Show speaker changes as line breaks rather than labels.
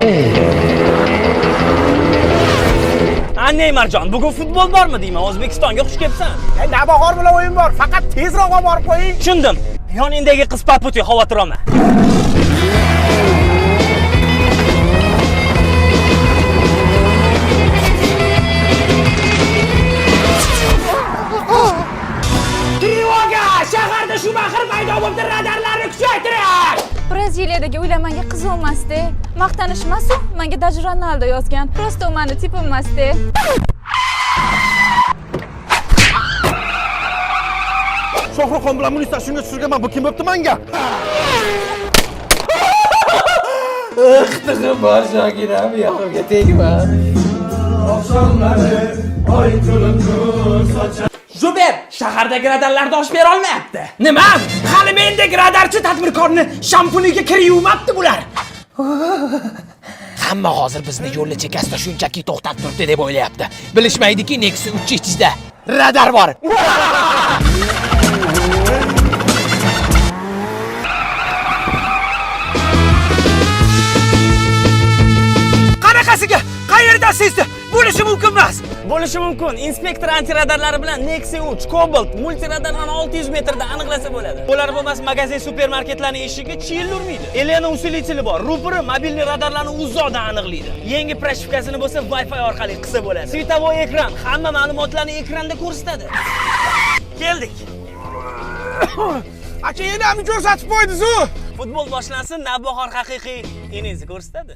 A Neymarjon, bugun futbol bormi deyman, O'zbekistonga xush kelibsan.
Navbahor bilan o'yin bor, faqat tezroq olib borib qo'ying.
Tushundim. Yoningdagi qiz paputi, xavotir olma. Trevoga! Shaharda Shumaxer paydo bo'ldi, radarlarni kuchaytiring!
Braziliyadagi uylar menga qiziq emasda. Maqtanish emas u, menga даже Ronaldo yozgan. Просто u mani tipim emasda.
Shohruxxon bilan Munisa shunga tushirganman, bu kim bo'pti menga?
Ixtig'im bor Shokiram, yoqimga tegma.
Zuber, shahardagi radarlarni ochib bera olmayapti. Nima? Hali mendek radarchi tadbirkorni shampuniga kir yuvmabdi bular.
Hamma hozir bizni yo'lni chekkasida shunchaki to'xtab turibdi deb o'ylayapti. Bilishmaydiki, Nexia 3 ichida radar bor.
Qanaqasiga? Qayerda sezdi? Bo'lishi mumkin emas. Bo'lishi mumkin. Inspektor antiradarlari bilan Nexia 3 Cobalt multiradarlarni 600 metrda aniqlasa bo'ladi. Bo'lar bo'lmas magazin supermarketlarning eshigi chill urmaydi. Elena usiliteli bor. Ruperi mobilniy radarlarni uzoqdan aniqlaydi. Yangi proshivkasini bo'lsa Wi-Fi orqali qilsa bo'ladi. Svetovoy ekran hamma ma'lumotlarni ekranda ko'rsatadi. Keldik.
Aka, enamni ko'rsatib qo'ydingiz-u.
Futbol boshlansin, Navbahor haqiqiy eningizni ko'rsatadi.